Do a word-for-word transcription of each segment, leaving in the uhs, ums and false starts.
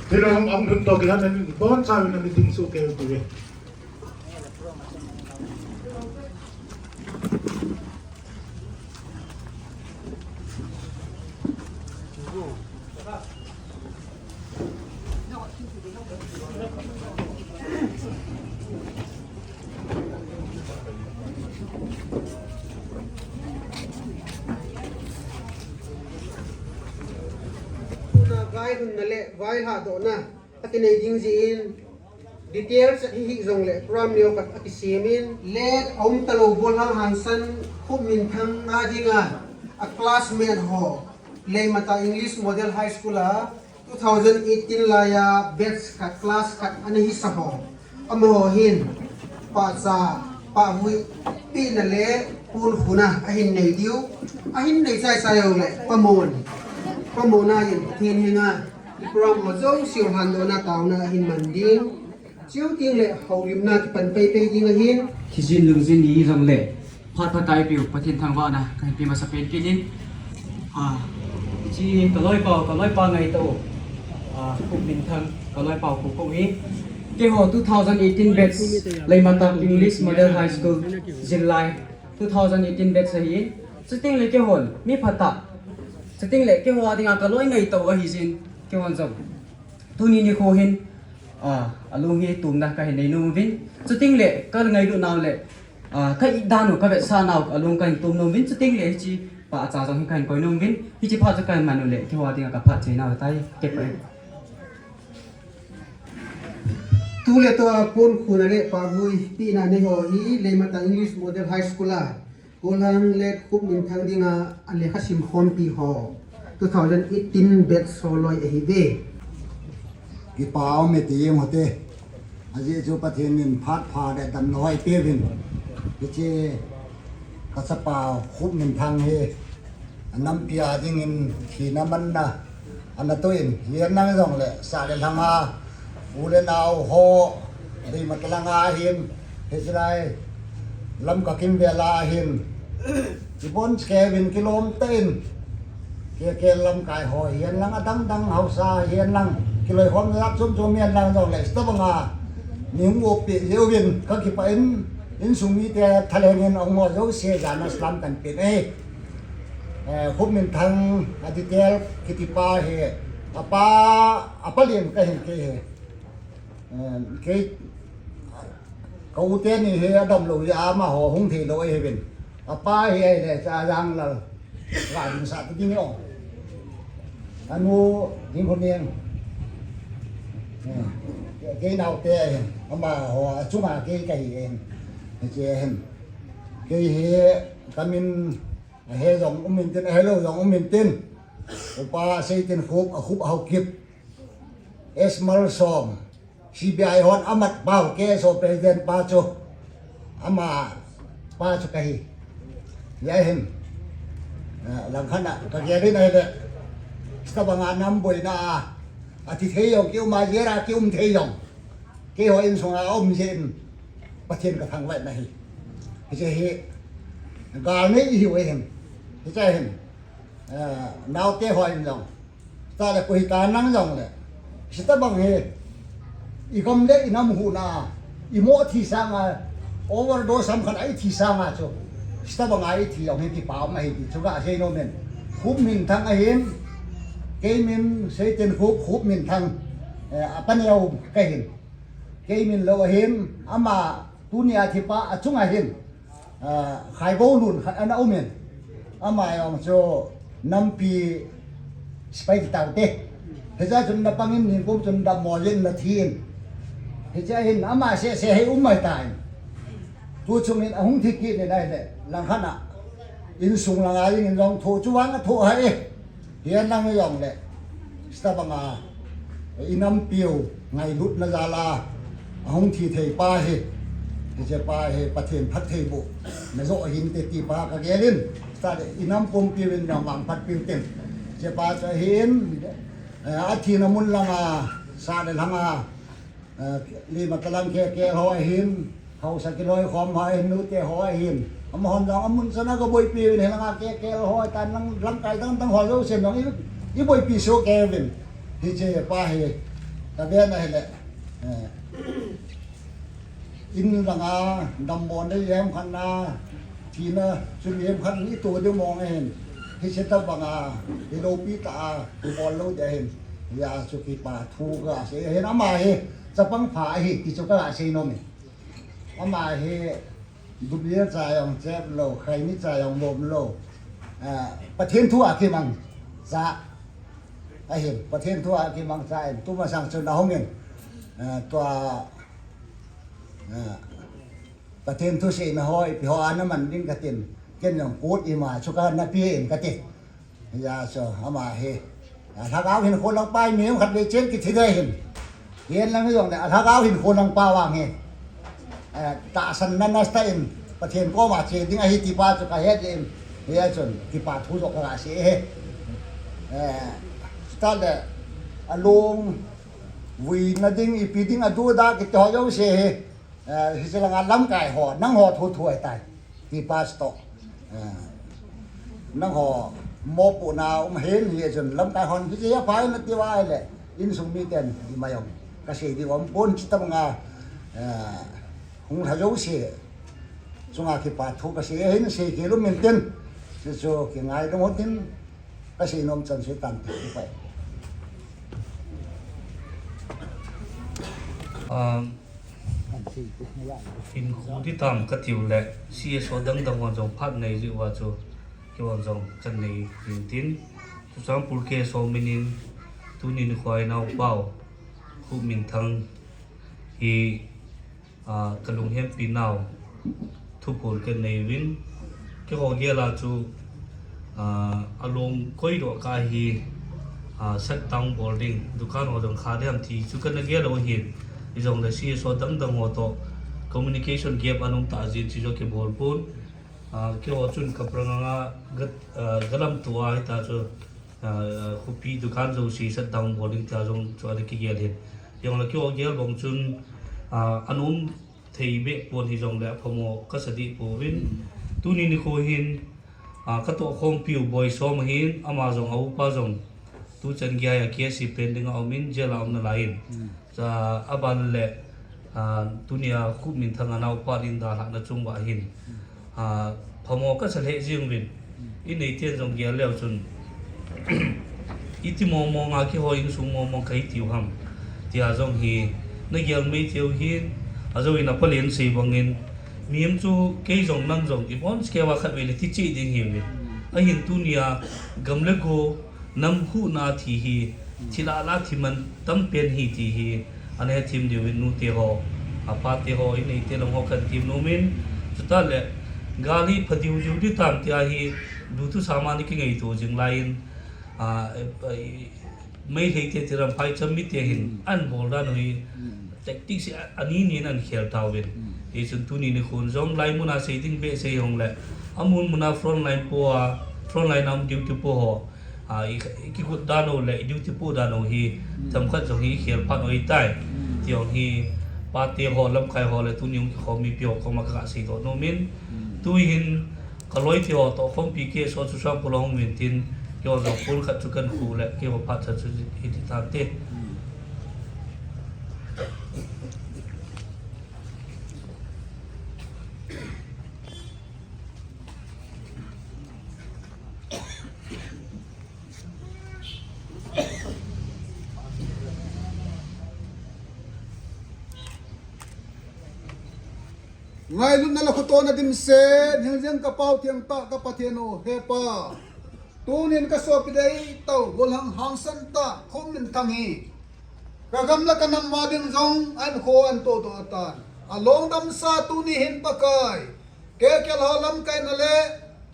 Hilai hung, hung dun toh kilhon in, bon sa in, na meeting su ke tu ve. Vaihomna le vailhahdohna akinei ding jeh in, details ahi hih jongle program neo khat akisem in, le aum talou Bolhang Hansan Khupminthang a dinga a classmate ho, Leimata English Model High School a two thousand eighteen laiya batch khat, class khat ana hisa ho, amaho hin pahcha, pahvui pehna le ponkhuna ahin nei diu, ahin nei chaichai jongle pamon, pamona in Pathen henga i program ho jouse u lhandohna taona ahin man ding. Chuteng le houlimna kipan peipei ding ahin. Thijin lungjin ni jongle, phat phatah a eipeu Pathen thangvahna kahin pe masapen kit in. Ah, hiche kaloipa, kaloipa ngaito, ah, Khupminthang, kaloipa Khupkong hi. Keiho two thousand eighteen batch, Leimata English Model High School, July two thousand eighteen batch ahi. Chuteng le keihon mi phatah, chuteng le keiho a dinga kaloi ngaito ahi jin, keihon jong tuni nikho hin, ah, alung hi tumna kahin nei nom uvin. Chuteng le kangailut nau le, ah, ka itdan u, kavetsah nau alung kahin tum nom uvin. Chuteng le hiche pahcha jong hi kahin koi nom uvin. Hiche phat chu kahin man u le keiho a dinga kaphat chai nau tai. Kipah e. Tu le tua ponkhuna le pahvui pehna nei ho hi Leimata English Model High School a Golhang le Khupminthang dinga alekha simkhompi ho two thousand eighteen batch ho loi ahiuve. Kipah um e ti jeng u hite. Ajeh chu Pathen in phat pha le damna ho eipeuvin. Hiche kachapa Khupminthang hi anampi a dingin thina manna ana toh in, hihen lang jongle sah le lhang a, u le nao ho, Leimata langa hin, hiche lai Lamka kimvel a hin, kibon cheh uvin kilom tah in, K K lamkai ho hihen lang, adang dang haosa hihen lang, kiloikhomna jat chom chom hihen lang jongle, hitabanga nei hung upi jeh uvin kakipah in, insung mite thalheng in ahung ho jouse jana salam kahin pe e. Eh, Khupminthang a detail kitipa hi, apa, apa lien kahin kei hi. Eh, kei, ka u teni hi adamlou jeh a amaho hung theilou ahiuvin. Apa hi ahile cha Janglal, Gadimsah ti ding o. Anu Dingkhoneng. Eh, kei naote ahin, amaho achunga kei kahi ahin. Hiche ahin. Kei hi kamin ahe jong um intin, ahelou jong um intin. Upa Seitinkhup, Akhup Haokip, S Malsawm, C B I hon amat pau, K S O president pa chu, ama pa chu kahi. Hijeh hin, eh, langkhat a kagel in ahile, hitabanga nam boina a, athi thei jong kium a, jera kium thei jong, keiho insunga aum jeh in Pathen kathangvahna ahi. Hiche hi gal nei ihiu ahin. Hiche hin, eh, naote ho in jong, tale koi hita nang jongle, hitabang hi igam le inam huhna a, imoh thi sanga, overdose ham khat a ithi sanga chu, hitabanga ithi jong hi kipah um ahi ti chu kasei nom in. Khupminthang ahin, kei min Seitinkhup, Khupminthang, eh, apa neo kahin. Kei min lou ahin, ama tunia thipa achunga hin, ah, Khaigou lun khat ana um in, ama jong chu nampi sepai ti taute. Hiche chun napang in ningkum chun dammo jin nathi in. Hiche hin ama seh seh hi um mai tan. Tu chung in ahung thi kit in ahile, langkhat a insung langa jing in jong thoh chu vang a thoh hai e. Hiche nang jong le, sita banga, i nampiu ngailutna jal a ahung thi thei pa hi, hiche pa hi Pathen phattheibohna joh hinte ti pa kagel in, sita le i nam pumpiu in jong vangphat piu tin. Hiche pa chu ahin, eh, athina mun langa, sa le lhanga, eh, lima talang kekel ho ahin, haosa kiloikhom ho ahin, nute ho ahin. Amahon jong amun chan a kaboipi uvin, hilanga kekel ho, tan lang, lamkai dang dang ho jousen jong i, i boipi soh kei uvin. Hiche pa hi, kavet na hile, eh, in langa dammo nei jem khat na, thina chu jem khat i to ding mong ahin. Hiche tabanga, i loupi tah a, i bol lou ding ahin. Hijeh chun kipa thu kasei ahin, ama hi chapang pha ahi, ti chu kasei nom e. Ama hi, dubia cha jong chep lou, khaini cha jong bom lou. Ah, Pathen thu a kimang cha ahin, Pathen thu a kimang cha ahin, tumasang chun ahung in, ah, tua, ah, Pathen thuseina ho, ipi ho ana man ding katin, ken jong court ima chu kana pe in kati. Hijeh chun ama hi, a, lhagao hinkho lang pa hi mi khat vei chen kithi ding ahin. Hiche lang jong le, a, lhagao hinkho lang pa vang hi, a, tahsanna nasatah in Pathen koma che ding ahi ti pa chu kahet in. Hijeh chun kipa thu joh kasei e. Eh, sita le, along vuina ding, ipi ding, adu ada kiti ho jouse hi. Eh, hiche langa lamkai ho, nangho thu thu ahitai. Ti pastor. Eh, nangho mopohna um ahin, hichun lamkai hon hiche hi apha in nati uva ahile, insung miten ima jong kasei ding um pon, chuti banga, eh, hung lha jouse chunga kipa thu kasei ahin, seikhel um intin, chuchu kingaidam un tin, kasei nom chan chu tante, kipa. Um, Hinkho ding tam katiu le, C S O dang dang hon jong phat nei jiu va chu, kei hon jong kanei intin. Churachandpur K S O min in, tuni nikho a inao pau, Khup Minthang hi, a, kalunghempi nau, thuphon kanei uvin, keiho gel a chu, a, along koi doh kah hi, a, shutdown bol ding, dukan ho jong kha ding ham ti chu kana gel u ahin, hijongle C S O dang dang ho toh communication gap ana um tah jeh in chu jong kibol pon, a, keiho chun kaprang anga ga, a, galamto a hita chu, a, khopi dukan jouse shutdown bol ding tia jong chu ana kigel ahin, hijongle keiho gel bang chun, a, ana um thei beh pon hijongle aphamo kasa deh pouvin. Tuni nikho hin, a, katohkhompiu Boisom ahin, ama jong a upa jong tuchan geiya K C pending a um in, jail a um nalai in. Hmm. Cha aban le, a, tunia Khup Minthang a naopa in dalhahna chung uva hin. Hmm. A, phamo kasa lheh jeng uvin. Inei ten jong gel leu chun, iti mong mong a keiho insung mong mong kahi tiu ham, tia jong hi nagel mai thei u hin, ajou in apalen sei bang in, mihem chu kei jong nang jong ibon cheh keuva khatvei le ti cheh ding ahiuvin. Ahin tunia gam le go, nam huhna thi hi, thi lah lah thi man tam pen ahi ti hi, ana hethem diuvin nute ho, apate ho, inei te lang ho kahin tem nom in, chutah le, gal hi pha diu diu ding tam tia hi, duty sa ma ni kingaito jing lai in, a, e, e, Meitei te, ti ram phaicham mite hin, hmm, ana bol dan u hi, hmm, tactics hi a, ani ni in ana khel tauvin. Hmm. Hichun tuni nikhon jong lai mun a sei ding beh sei jongle, amun mun a front line po a, front line a um duty po ho, a, i, i kigot dan u le, i duty po dan u hi, hmm, themkhat jong hi i khel phat u ahitai. Hmm. Ti jong hi, pate ho, lamkai ho le, tuni hung kikhom mipi ho koma kaga seidoh nom in. Hmm. Tu hin, kaloi te ho toh khompi K S O chu Churachandpur a hung uvin tin, keiho jong pon khat chu kahin khu le, keiho phat chan chu hiti tante. Hmm. Ngailutna le khutohna dimset, hingjing ka Pau thiangtah ka Pathen u, he Pa. Tunin ka sopi deitah u, gollhang hangsan tah, Khupminthang hi ka gam le ka nam a ding jong ahinkho ahin tohdoh tan. Alongdamsa tuni hin Pakai, K K L ho lamkaina le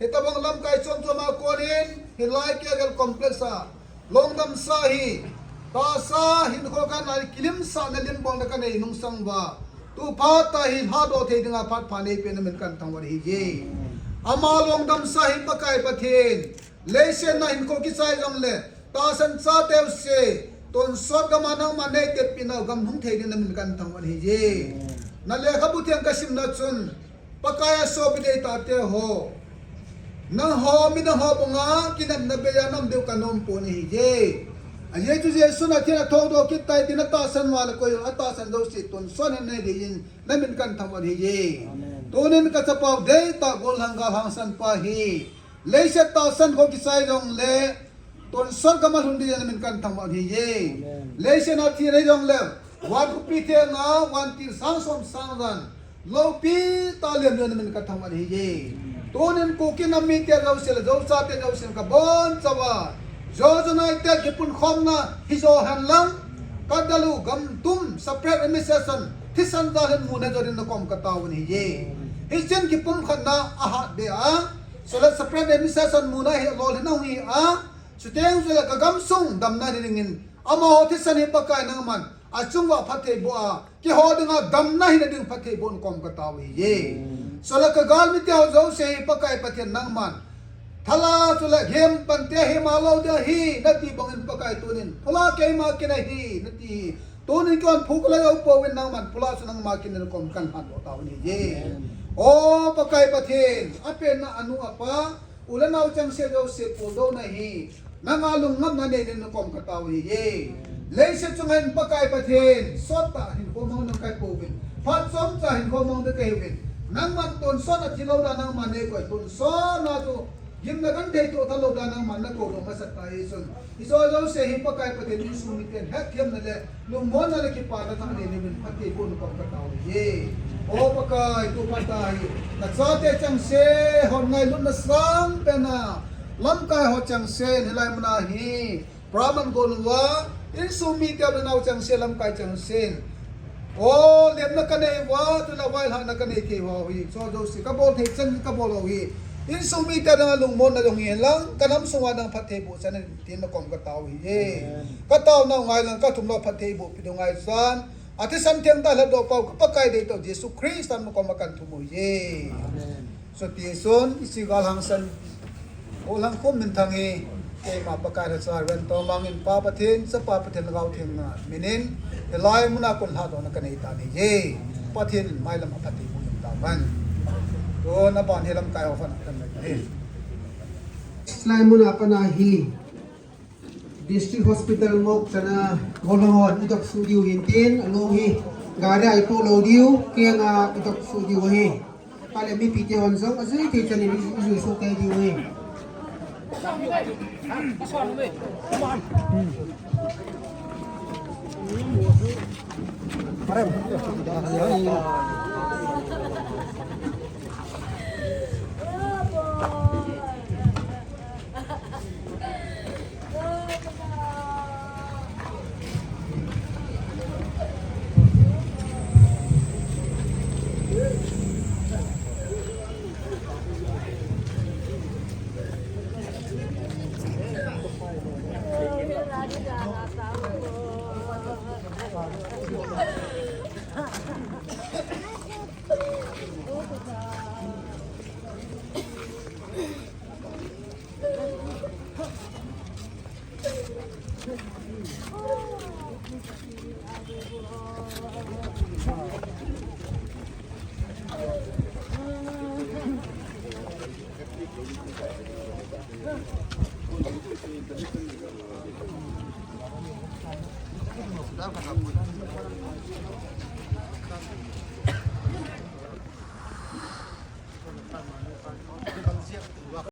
hitobang lamkai chom chom a konin hilai K K L complex a longdamsa hi tahsa hinkho kana kilimsahna limbolna kanei nungsang uva, tu phat a hi lhadoh thei dinga phat pha neipen na min kahin thangvah ahi je. Ama longdamsa hi Pakai Pathen, leiset a hinkho kichai jongle tahsan chate jouse tonsot gam a nangman neiteppi nau gam hung thei ding na min kahin thangvah ahi je. Na lekhabu theng ka simna chun, Pakai a sopi deitah te ho, nangho midang ho banga kinepna bei a na um diu ka nom pon ahi je. Ajeh chu Jesu na thina thoudoh kit tai tin atahsan uva le koi atahsan jouse tonsot hin nei dingin na min kahin thangvah ahi je. Amen. Tunin ka chapau deitah gollhang gal hangsan pa hi leiset tahsan kho kichai jongle tonsot gam a lhun ding na min kahin thangvah ahi je. Amen. Leiset a thi nei jongle van khopi theng a vantil sang som sang jan loupi tah liem ding na min kahin thangvah ahi je. Tunin Kuki nam mite jouse le Zo chate jousen ka bonchauva, Zo United kipunkhomna hijo henlang, ka dalu gam tum separate administration thisan jal hin muna jo ding na kom ka taovin ahi je. Hichin kipumkhatna ahat be a, chule separate administration muna hi lolhin ahi a, chuteng chule ka gamsung damna hi dingin amaho thisan hi Pakai nangman achung uva phatthei boh a, keiho dinga damna hina ding phatthei boh na kom ka tao ahi je. Chule ka galmite ho jouse hi Pakai Pathen nangman, thala chule gem pante hi ma lou ding ahi nati bangin Pakai tunin, phula keima kin ahi nati hi. Tunin kihon phu ka lou pouvin nangman phula chu nangma kin na kom kahin lhadoh taovin ahi je. O Pakai Pathen, apenna anu apa, u le nao chengse jouse puldouna hi nanga lungnatna nei dingin na kom ka tao ahi je. Leiset chunga hin Pakai Pathen, sottah hinkho mang ding kahi pouvin, phat chomcha hinkho mang ding kahiuvin, nangman tonsotna thilou dan nangman neikoi, tonsotna chu gimna genthei toh talou dan nangman na koudoh masat ahi chun, hiche jouse hi Pakai Pathen insung miten hetthemna le lungmonna le kipana tah nei dingin phatthei boh na kom ka tao ahi je. O Pakai, tu phat a hi na chate chengse hon ngailutna sangpen a, lamkai ho chengsen hilai mun a hi praman gon uva, insung mite u le nao chengse, lamkai chengsen, o, lemna ka nei uva, chule vailhahna ka nei thei uva hi, hiche jouse ka bol thei chan ka bol u hi, insung mite dinga lungmonna jong hihen lang, ka nam sunga dinga phatthei boh chan in tin na kom ka tao ahi je. Amen. Ka taonau ngai lang ka thumlou phatthei boh pi diu ngai chan, athisan theng tah lhadoh pau ka Pakai deitah u Jesu Christa min a kom a kahin thum u ahi je. Amen. Chuti chun, hiche gal hangsan, gollhang Khupminthang hi, keima Pakai lhacha Reverend Tongmang in Pa Pathen, Chapa Pathen, Lhagao Theng a minin, hilai mun a kon lhadohna ka nei tan ahi je. Pathen in mailam a phatthei boh jing tahen. Tun aban hi lamkai ho khat a kan nei ahi. Hilai mun a pat a hi District Hospital ngok chana gollhang hon i dop suh diu hin tin, along hi gari a i po lou diu, keng a i dop suh diu ahi. Pale mipi te hon jong ajui thei chan in i jui suh kei diu ahi.